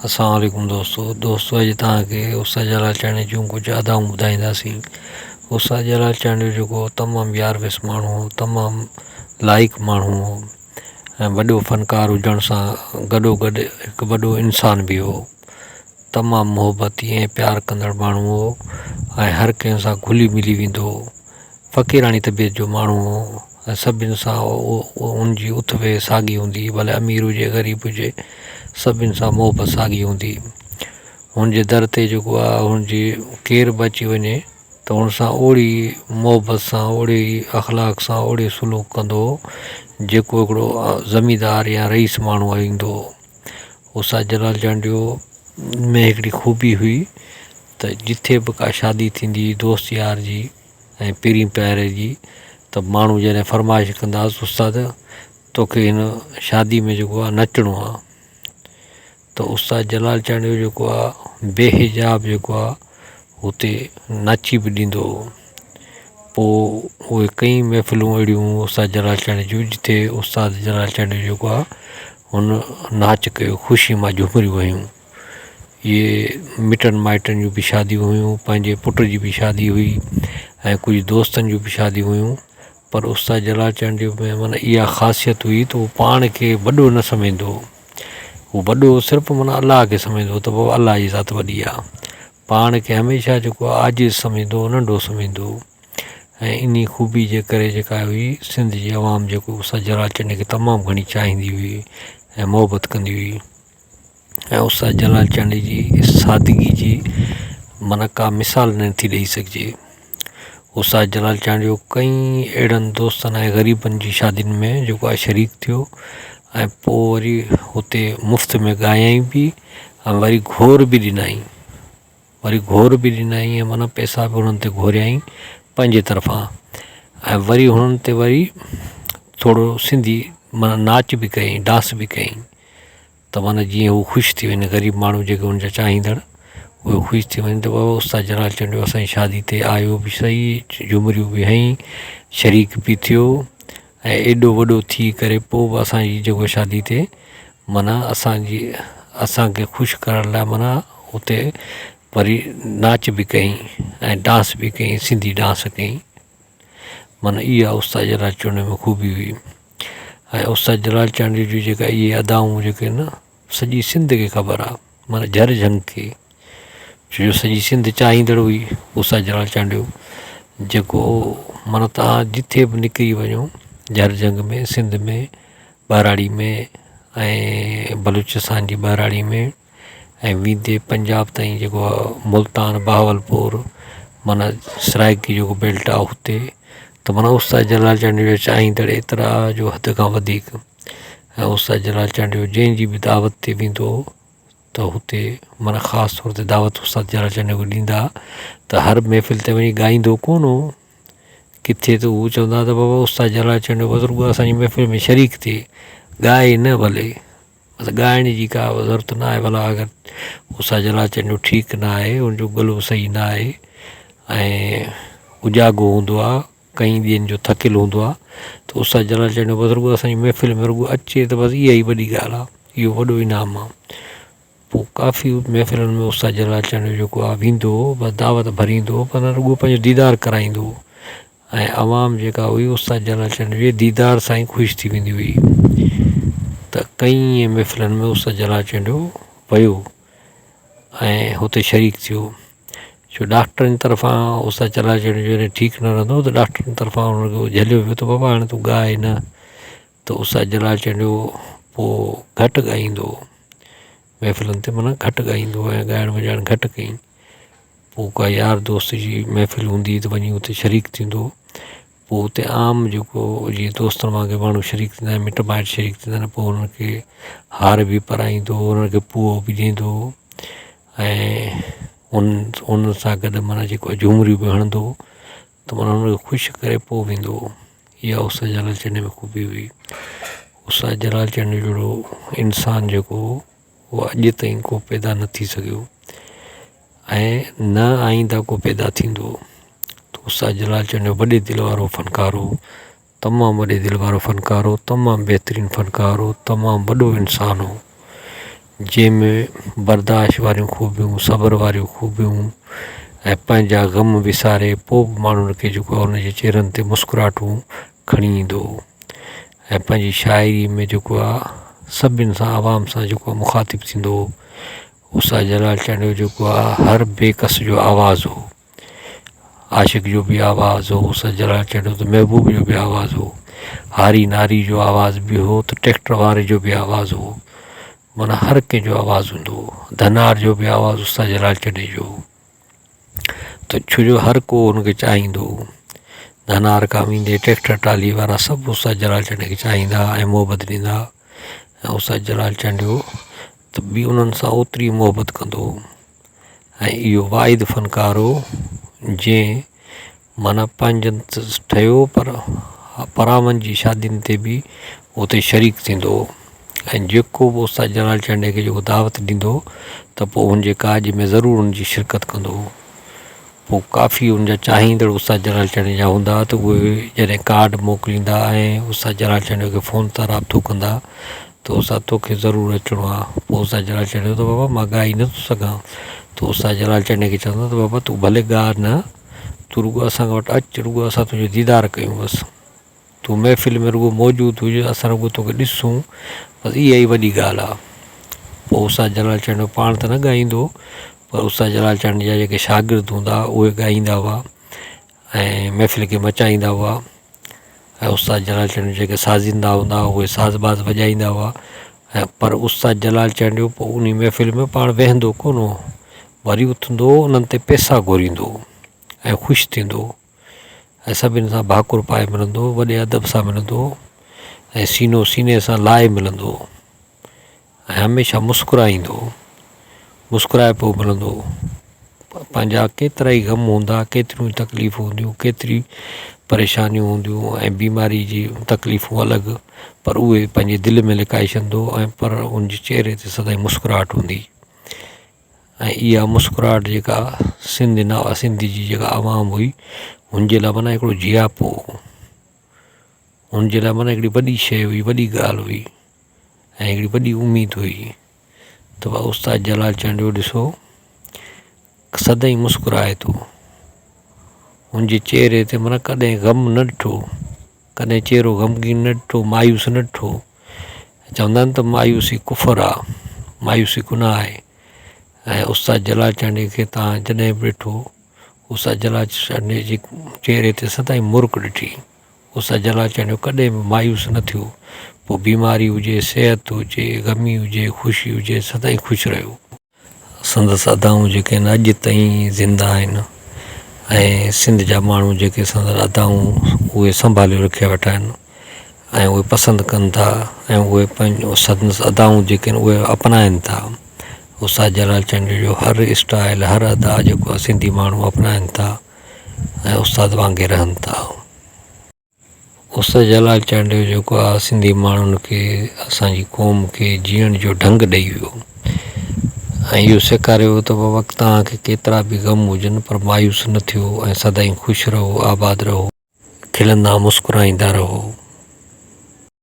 اسلام عليڪم دوستو دوستو اڄ توهان کي استاد جلال چانڊيي جون ڪجهه ادائون ٻڌائينداسين استاد جلال چانڊيو جيڪو تمام يار ويس ماڻهو هو تمام لائق ماڻهو هو ۽ وڏو فنڪار هجڻ سان گڏو گڏ هڪ وڏو انسان به هو تمام محبتي ۽ پيار ڪندڙ ماڻهو هو ۽ هر ڪنهن سان گهلي ملي ويندو هو فقيراڻي طبيعت جو ماڻهو هو ۽ سڀني سان ان جي اٿ ويهه ساڳي هوندي هئي ڀلي امير هجي غريب هجي سڀني سان محبت ساڳي هوندي هئي هن جي در تي جيڪو آهي هن جي ڪير به اچي وڃي ته هن سان اوڙي محبت سان اوڙي اخلاق سان اوڙي سلوڪ ڪندو هو جيڪو هڪڙو زميندار يا رئيس ماڻهو ايندو هو استاد جلال چانڊيو ۾ هڪڙي خوبي هئي ته جتي به ڪا شادي ٿيندي هئي دوست يار جي ۽ پرين پياري جي ته ماڻهو جڏهن فرمائش ڪندا هئس استاد توکي هن شادي ۾ جيڪو آهي نچڻو آهي ته استاد جلال چانڊيو جيڪو آهي بي حجاب جيڪو آهي هتي نچي به ڏيندو هو پوء اهي ڪئي محفلون اهڙيون استاد جلال چانڊيي جون جتي استاد جلال چانڊيو جيڪو آهي هن ناچ ڪيو خوشي مان جهومريون هنيون اهي مٽن مائٽن جون به شاديون هيون پنهنجي پٽ جي به شادي هئي ۽ ڪجهه دوستن جون به شاديون هيون پر استاد جلال چانڊيو ۾ معنيٰ اها خاصيت هئي ته هو پاڻ کي وڏو نه سمجهندو هو هو وڏو صرف معنيٰ الله کي سمجهندو هو ته بابا الله جي ذات وڏي آهي پاڻ کي هميشه جيڪو آهي عاجز سمجهندو هو ننڍو سمجهندو هو ۽ انهي خوبي جي ڪري جيڪا هئي سنڌ جي عوام جيڪو استاد جلال چانڊيي کي تمام گهڻي چاهيندي هئي ۽ محبت ڪندي هئي ۽ استاد جلال چانڊيي جي سادگي جي معنيٰ ڪا مثال نه ٿي ڏئي سگهجي. استاد جلال چانڊيو ڪئين اهڙن دوستن ۽ غريبن جي شادين ۾ جيڪو آهي شريڪ ٿيو ۽ پوء وري هتي مفت ۾ ڳايائين به ۽ وري گهور به ڏنائين. وري گهور به ڏنائين ۽ معنيٰ پئسا به انهن تي گهوريائين پنهنجي طرفان ۽ وري هنن تي وري ٿورو سنڌي معنيٰ ناچ به ڪيائين ڊانس به ڪيائين ته معنيٰ جيئن هو خوش ٿي وڃن غريب ماڻهو جيڪي هن جا چاهيندڙ اهي خوش ٿي وڃن ته بابا استاد جلال چانڊيو اسان جي شادي تي آيو به سهي جهمريون به هنئي شريڪ به ٿيو ۽ ايڏو وڏو ٿي ڪري پوء به اسان جي جيڪو شادي تي معنيٰ اسان جي اسان کي خوش ڪرڻ لاء معنيٰ اتي وري ناچ به ڪيائين ۽ ڊانس به ڪيائين سنڌي ڊانس ڪيائين معنيٰ اها استاد جلال چانڊيو ۾ خوبي هئي ۽ استاد جلال چانڊيو جون جيڪا اهي ادائون جيڪي آهن نه سڄي سنڌ کي خبر آهي معنيٰ جهر جهنگ کي ڇو جو سڄي سنڌ چاهيندڙ هئي استاد جلال چانڊيو جيڪو معنيٰ توهان جتي به نڪري وڃو جهر جهنگ ۾ سنڌ ۾ ٻهراڙي ۾ ۽ بلوچستان جي ٻهراڙي ۾ ۽ ويندي پنجاب تائين جيڪو آهي ملتان بهاولپور معنيٰ سرائڪي جيڪو بيلٽ آهي هتي ته معنيٰ استاد جلال چانڊيو جا چاهيندڙ ايترا جو حد کان وڌيڪ ۽ استاد جلال چانڊيو جنهن جي به دعوت تي ويندو هو ته هتي معنيٰ خاص طور تي دعوت استاد جلال چانڊيو کي ڏيندا ها ته هر محفل تي وڃي ڳائيندو ڪونه هو ڪٿي ته هو چوندا ته بابا استاد جلال چانڊيو بس رڳو اسان جي محفل ۾ شريڪ ٿئي ڳائي نه ڀلي بس ڳائڻ جي ڪا ضرورت نه آهي ڀلا اگر استاد جلال چانڊيو ٺيڪ نه آهي ان جو ڳلو صحيح نه آهي ۽ اجاڳو هوندو آهي ڪئين ڏينهن جو ٿڪيل هوندو آهي ته استاد جلال چانڊيو بس رڳو اسان جي محفل ۾ رڳو اچي ته بس اها ئي وڏي ڳالهه آهي اهو وڏو انعام آهي پوء ڪافي محفلن ۾ استاد جلال چانڊيو جيڪو آهي ويندو هو بس دعوت ڀريندو هو پر رڳو پنهنجو ديدار ڪرائيندو هو ۽ عوام جيڪا هئي استاد جلال چانڊيو جي ديدار سان ئي خوش ٿي ويندي هئي ته ڪئين محفلن ۾ استاد جلال چانڊيو ويو ۽ هتي شريڪ ٿيو ڇو ڊاڪٽرن طرفان استاد جلال چانڊيو جڏهن ٺيڪ نه رهندو هو ته ڊاڪٽرن طرفان هن کي جهليو ويو ته بابا هاڻي تون ڳاء نه ته استاد جلال چانڊيو پوء گهٽ ڳائيندو هو محفلن تي معنيٰ گهٽ ڳائيندو هو ۽ ڳائڻ وڄائڻ گهٽ ڪيائين پوء ڪا يار دوست جي محفل هوندي هئي ته وڃي اتي شريڪ ٿيندو هو پوء اتي عام جيڪو جيئن دوستن وانگي ماڻهو شريڪ ٿيندا آهن مٽ مائٽ شريڪ ٿيندا آهن پوء انهن کي هار به پارائيندو هو انهن کي پوئو به ڏيندو هو ۽ ان ان سان گڏ معنيٰ جيڪو جهومريون به هڻندو هو ته معنيٰ انهن کي خوش ڪري پوء ويندو هو اها استاد جلال چانڊيي ۾ خوبي هئي استاد جلال چانڊيو جهڙو انسان جيڪو هو اهو اڄ تائين ڪو پيدا نه ٿي سگهيو ۽ نه آئنده ڪو پيدا ٿيندو ته استاد جلال چانڊيو وڏي دل وارو فنڪار هو تمام وڏي دل وارو فنڪار هو تمام بهترين فنڪار هو تمام وڏو انسان هو. جنهن ۾ برداشت واريون خوبيون، صبر واريون خوبيون ۽ پنهنجا غم وساري پوء به ماڻهن کي جيڪو آهي ان جي چهرن تي مسڪراهٽون کڻي ايندو هو ۽ پنهنجي شاعري ۾ جيڪو آهي سڀني سان عوام سان جيڪو آهي مخاطب ٿيندو هو. استاد جلال چانڊيو جيڪو آهي هر بي ڪس جو آواز هو. عاشق جو به آواز هو، استاد جلال چانڊيو ته محبوب جو به آواز هو، هاري ناري جو آواز به هو ته ٽريڪٽر واري جو به آواز هو، معنيٰ هر ڪنهن جو آواز هوندو هو، ڌنار جو به آواز استاد جلال چانڊيي جو هو ته ڇو جو هر ڪو هن کي چاهيندو هو، ڌنار کان ويندي ٽريڪٽر ٽرالي وارا سڀ استاد جلال چانڊيي کي چاهيندا هئا ۽ محبت ڏيندا هئا ۽ استاد جلال چانڊيو ته به انهن سان اوتري محبت ڪندو هو. ۽ اهو واحد فنڪار هو جنهن معنيٰ پنهنجن ته ٺهيو پر پراون جي شادين تي به اتي شريڪ ٿيندو هو ۽ جيڪو به استاد جلال چانڊيي کي جيڪو دعوت ڏيندو هو ته پوء ان جي ڪاڄ ۾ ضرور ان جي شرڪت ڪندو هو پوء ڪافي ان جا چاهيندڙ استاد جلال چانڊيي جا هوندا ته اهي جڏهن ڪارڊ موڪليندا ۽ استاد جلال چانڊيو کي فون تان رابطو ڪندا ته استاد توکي ضرور اچڻو آ پوء استاد جلال چانڊيو ته بابا مان ڳائي نٿو سگهان ته استاد جلال چانڊيي کي چوندا ته بابا تون ڀلي ڳاء نه تون رڳو اسان وٽ اچ رڳو اسان تنهنجو ديدار ڪيون بس. تون محفل ۾ رڳو موجود هج، اسان رڳو توکي ڏسون، بس اها ئي وڏي ڳالهه آ. پوء استاد جلال چانڊيو پاڻ ته نه ڳائيندو هو، پر استاد جلال چانڊيي جا جيڪي شاگرد هوندا هئا، اهي ڳائيندا هئا ۽ محفل کي مچائيندا هئا ۽ استاد جلال چانڊيو جيڪي سازيندا هوندا هئا، اهي ساز باز وڄائيندا هئا ۽ پر استاد جلال چانڊيو پوء انهي محفل ۾ پاڻ ويهندو ڪونه هو، وري اٿندو هو، انهن تي پئسا گهوريندو هو ۽ خوش ٿيندو هو. ۽ سڀني سان ڀاڪر پائي ملندو هو، وڏي ادب سان ملندو هو ۽ سينو سيني سان لائي ملندو هو ۽ هميشه مسڪرائيندو هو، مسڪرائي پيو ملندو هو. پنهنجا ڪيترا ئي غم هوندا، ڪيتريون ئي تڪليفون هونديون، ڪيتريون پريشانيون هونديون ۽ بيماري جي تڪليفون الڳ پر اهي پنهنجي دل ۾ لڪائي ڇڏندو هو ۽ پر ان جي چهري تي سدائين مسڪراهٽ هوندي هئي. ۽ اها مسڪراهٽ جيڪا سنڌ نه سنڌ جي جيڪا عوام هئي هن جي لاء معنيٰ هڪڙو جياپو هو هن جي لاء معنيٰ هڪڙي وڏي شيء هئي وڏي ڳالهه هئي ۽ هڪڙي وڏي اميد هئي ته ڀاء استاد جلال چانڊيو ڏسو سدائين مسڪرائي ٿو هن جي چهري تي معنيٰ ڪڏهن غم نه ڏٺو ڪڏهن چهرو غمگين نه ڏٺو مايوس نه ڏٺو چوندا آهن ته مايوسي ڪفر آ، مايوسي گناهه آهي ۽ استاد جلال چانڊيي کي توهان جڏهن به ڏٺو استاد جلال چانڊيي جي چهري تي سدائين مرڪ ڏٺي استاد جلال چانڊيو ڪڏهن به مايوس نه ٿيو پوء بيماري هجي صحت هجي غمي هجي خوشي هجي سدائين خوش رهيو. سندس ادائون جيڪي آهن اڄ تائين زنده آهن ۽ سنڌ جا ماڻهو جيڪي سندس ادائون اهي سنڀاليو رکيا ويٺا آهن ۽ اهي پسند ڪن ٿا ۽ اهي پنهنجو سندس ادائون جيڪي آهن اهي اپنائن ٿا استاد جلال چانڊيو جو هر اسٽائل هر ادا جيڪو آهي سنڌي ماڻهو اپنائن ٿا ۽ استاد وانگي رهن ٿا. استاد جلال چانڊيو جيڪو آ سنڌي ماڻهن کي اسان جي قوم کي جيئڻ جو ڍنگ ڏئي ويو ۽ اهو سيکاريو ويو ته بابا توهان کي ڪيترا به غم هجن پر مايوس نه ٿيو ۽ سدائين خوش رهو آباد رهو. کلندا مسڪرائيندا رهو.